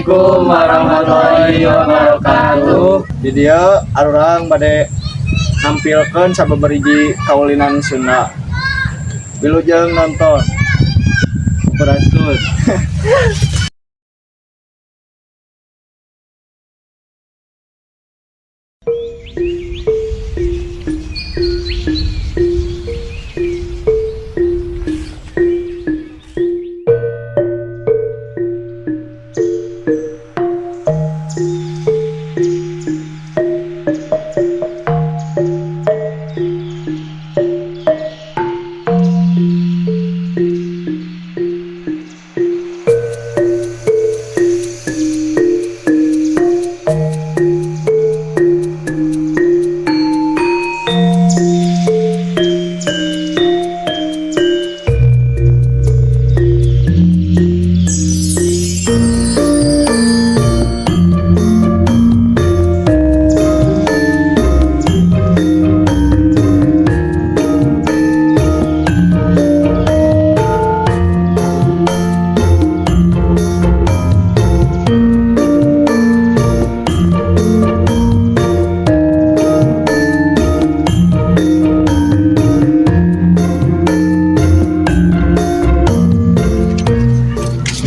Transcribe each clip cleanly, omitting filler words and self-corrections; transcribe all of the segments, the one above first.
Assalamualaikum warahmatullahi wabarakatuh. Di dieu arurang bade nampilkeun sababaraha kaulinan Sunda. Wilujeng nonton. Sampurasun.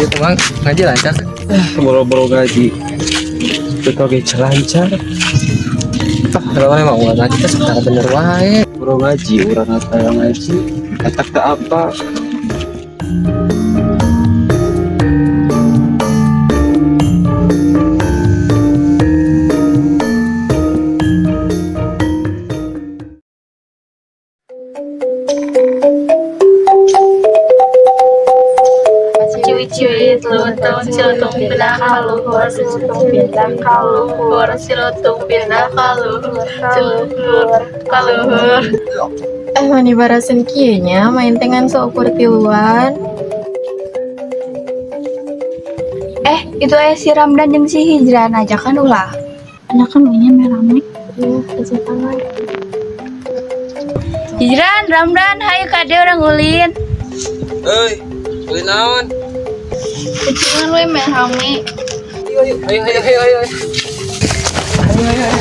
Gitu, Bang, ngaji lancar sih. Boro-boro gaji. Betul ge lancar. Ah, kalau emang uang ngaji teh secara bener wae. Boro ngaji, urang teh ngaji. Eta ke apa? Ciwit-ciwit lutung, cilutung pindah ka luhur, cilutung pindah ka luhur, cilutung pindah ka luhur, ciluhur ka luhur. Eh, mani barasen kieu nya main teh ngan saukur tiluan. Eh, itu aya si Ramdan jeung si Hijran ajakan ulah. Ajakan we nya rame. Iya, ajakan we. Hijran, Ramdan, hayu ka dieu urang ulin. Euy, beli naon? Kucingan we meh rame. Ayo, ayo, ayo, ayo, ayo.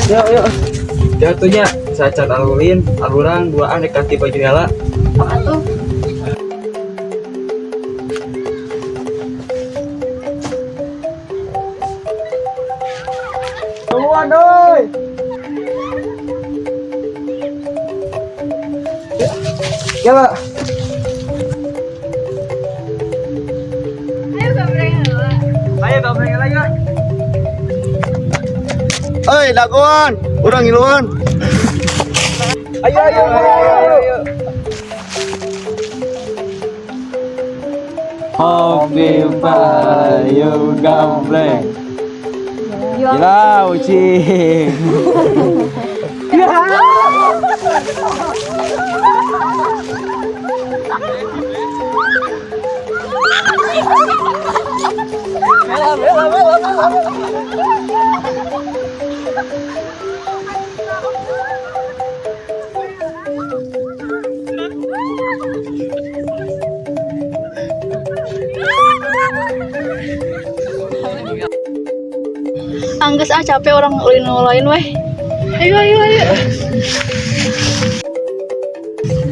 Ayo, ayo. Jatuhnya sacan alulin, alurang duaan rek ganti baju heula. Atuh. Keluar doi. Ya, Pak. Ayo gambreng heula. Ayo gambreng heula ya. Euy, dagoan, urang ngiluan. Ayo, ayo, ayo, ayo, ayo. Hobi payu gambreng. Gila, ucing. Angges ah, capek urang ulin nu lain weh. Ayo, ayo, ayo.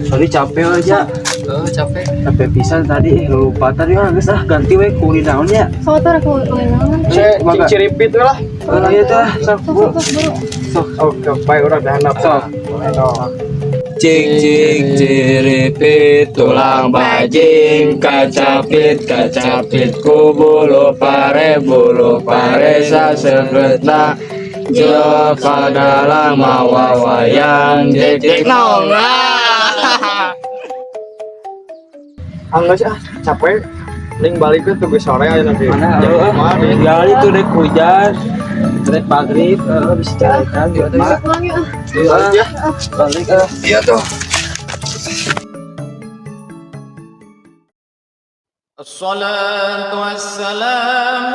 Tadi capek aja. Oh, capek. Capek pisan tadi, lupa tadi ah geus ah ganti we ku ulin naon nya. Sok atuh rek ulin naon? Mangga. Ciripit we lah. Oh, iya tuh, sok Sok bu. sok sok buru. Sok, Oke, baik urang dah handap. Sok. Cik cik ciripit tulang bajing kacapit kacapit ku bulu pare sasegetna jek kadalang mawa wayang jek jek naon lah. Anggeus ah, capek. Ning balik we tunggu sore aya nanti. Mana? Jam Oh, lima, nih. ya itu dek hujan. Dek maghrib, bisa carikan gitu mah. Pulang yuk. Balik ya. Balik ah. Iya tuh. الصلاة والسلام